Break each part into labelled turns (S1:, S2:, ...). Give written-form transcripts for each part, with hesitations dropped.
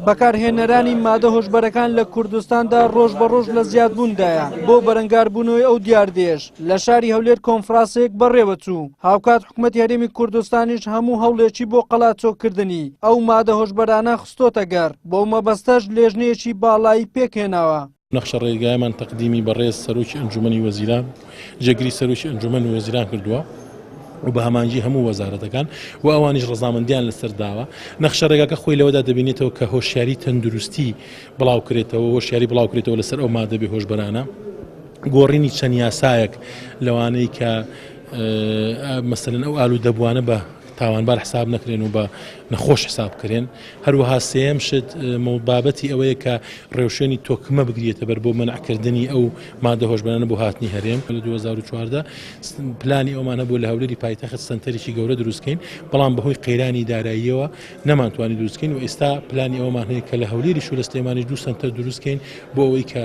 S1: بەکارهێنەرانی مادە هۆشبەرەکان لە کوردستاندا ڕۆژ بە ڕۆژ لە زیادبووندایە، بۆ بەرەنگاربوونەوەی ئەو دیاردەیەش لە شاری هەولێر کۆنفراسێک بەڕێوەچوو، هاوکات حکومەتی هەرێمی کوردستانیش هەموو هەوڵێکی بۆ قەلاچۆکردنی ئەو مادە هۆشبەرانە خستۆتە گەڕ، بەو مەبەستەش لێژنەیەکی باڵایی پێکهێناوە.
S2: نەخشە ڕێگایەمان تەقدیمی بەڕێز سەرۆکی ئەنجومەنی وەزیران جێگری سەرۆکی ئەنجومەنی وەزیران کردووە و بە هەمانگی هەموو وەزارەتەکان و ئەوانیش ڕەزامەندیان لەسەر داوە. نەخشە ڕێگاکە خۆی لەوەدا دەبینێتەوە کە هۆشیاری تەندروستی بڵاوکرێتەوە، هۆشیاری بڵاوکرێتەوە لەسەر ئەو مادە بێهۆشبەرانە، گۆڕینی چەند یاسایەک لەوانەی کە مەسەلەن ئەو ئالوودەبووانە بە تاوانبار حساب نەکرێن و بە نەخۆش حساب بکرێن. هەروەها سێیەم شت بابەتی ئەوەیە کە ڕێوشوێنی تۆکمە بگریێتە بەر بۆ مەنعکردنی ئەو مادە هۆشبەرانە بۆ هاتنی هەرێم. لە 2014 پلانی ئەومان هەبوو لە هەولێری پایتەخت سەنتەرێکی گەورە دروستکەین، بەڵام بەهۆی قەیرانی داراییەوە نەمانتوانی دروستکەین و ئێستا پلانی ئەوەمان هەیە کە لە هەولێریش و لە سلێمانیش دوو سەنتەر دروستکەین بۆ ئەوەی کە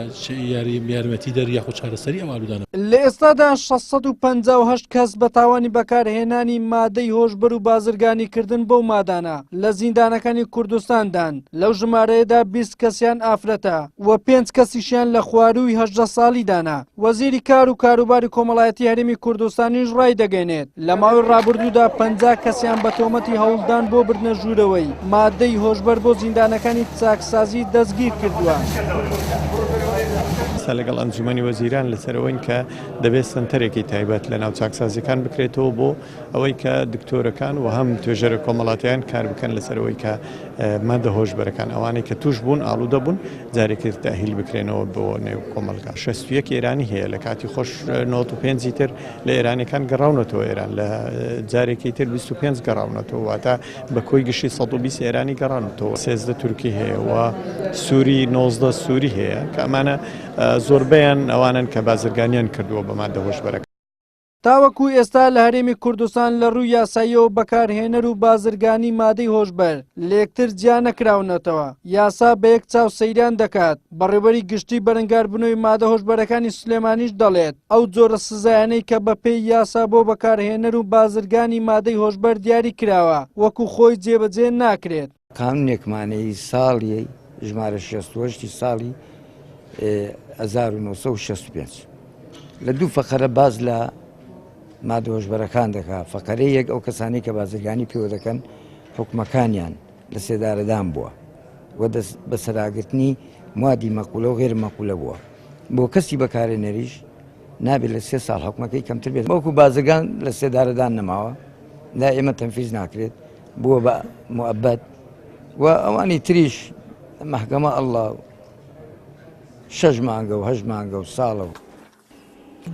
S2: یارمەتیدەر یاخود چارەسەری ئەو ئالوودانە.
S1: لە ئێستادا 658 کەس بە تاوانی بەکارهێنانی مادەی هۆشبەر و بازرگانیکردن بەو مادانە لە زیندانەکانی کوردستاندان، لەو ژمارەیەدا 20 کەسیان ئافرەتە و پێنج کەسیشیان لە خوارووی 18 ساڵیدانە. وەزیری کار و کاروباری کۆمەڵایەتی هەرێمی کوردستانیش ڕایدەگەیەنێت، لە ماوەی ڕابردوودا 50 کەسیان بە تۆمەتی هەوڵدان بۆ بردنە ژوورەوەی مادەی هۆشبەر بۆ زیندانەکانی چاکسازی دەستگیر کردووە.
S3: ئێستا لەگەڵ ئەنجومەنی وەزیران لەسەر ئەوەین کە دەبێت سەنتەرێکی تایبەت لە ناو چاکسازیەکان بکرێتەوە بۆ ئەوەی کە دکتۆرەکان و هەم توێژەرە کۆمەڵاتیان کار بکەن لەسەر ئەوەی کە مادە هۆشبەرەکان ئەوانەی کە توش بوون ئاڵوودە بوون جارێکی تر تەئهیل بکرێنەوە بۆ نێو کۆمەڵگا. 61 ئێرانی هەیە لە کاتی خۆش 95 تر لە ئێرانەکان گەڕاونەتەوە ئێران لە جارێکی تر 25 گەڕاونەتەوە واتە بە کۆی گشتی 120 ئێرانی گەڕانەتەوە 13 تورکی هەیە و سووری 19 سووری هەیە کە ئەمانە زۆربەیان ئەوانن کە بازرگانیان کردووە بە مادە هۆشبەرەکان.
S1: تاوەکو ئێستا لە هەرێمی کوردستان لە ڕووی یاساییەوە بەکارهێنەر و بازرگانی مادەی هۆشبەر لەیەکتر جیا نەکراونەتەوە، یاسا بە یەک چاو سەیریان دەکات، بەڕێوەبەری گشتی بەرەنگاربوونەوەی مادە هۆشبەرەکانی سلێمانیش دەڵێت، ئەو جۆرە سزایانەی کە بەپێی یاسا بۆ بەکارهێنەر و بازرگانی مادەی هۆشبەر دیاری کراوە وەکو خۆی جێبەجێ ناکرێت.
S4: قانونێکمان هەیە ساڵی ژمارە 68 ساڵی 1965 لە دوو فەقەرە باز لە مادە هۆشبەرەکان دەکا فەقەرەی یەک ئەو کەسانی کە بازرگانی پێوە دەکەن حکومەکانیان لە سێدارەدان بووە و دەست بەسەراگرتنی موادی مەقولە و غێر مەقولە بووە بۆ کەسی بەکارێنەریش نابێت لە سێ ساڵ حکومەکەی کەمتر بێت وەکو بازرگان لە سێدارەدان نەماوە لا ئێمە تەنفیز ناکرێت بووە بە موئەبەد و ئەوانی تریش مەحکەمە ئەڵڵا شەش مانگە و هەشت مانگە و ساڵە و.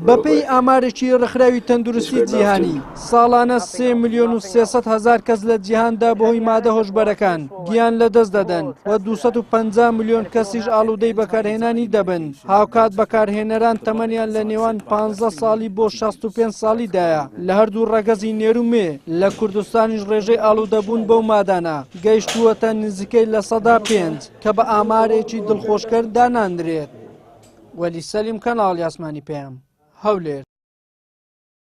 S1: بەپێی ئامارێکی ڕێکخراوی تەندروستی جیهانی، ساڵانە سێ ملیۆن و 300 هەزار کەس لە جیهاندا بەهۆی مادە هۆشبەرەکان گیان لەدەست دەدەن و 250 ملیۆن کەسیش ئاڵوودەی بەکارهێنانی دەبن، هاوکات بەکارهێنەران تەمەنیان لە نێوان 15 ساڵی بۆ 65 ساڵیدایە لە هەردوو ڕەگەزی نێر و مێ، لە کوردستانیش ڕێژەی ئاڵوودەبوون بەو مادانە گەیشتووەتە نزیکەی 5% کە بە ئامارێکی دڵخۆشکەر داناندرێت. وەلی سەلیم کەناڵی ئاسمانی پەیام، هەولێر.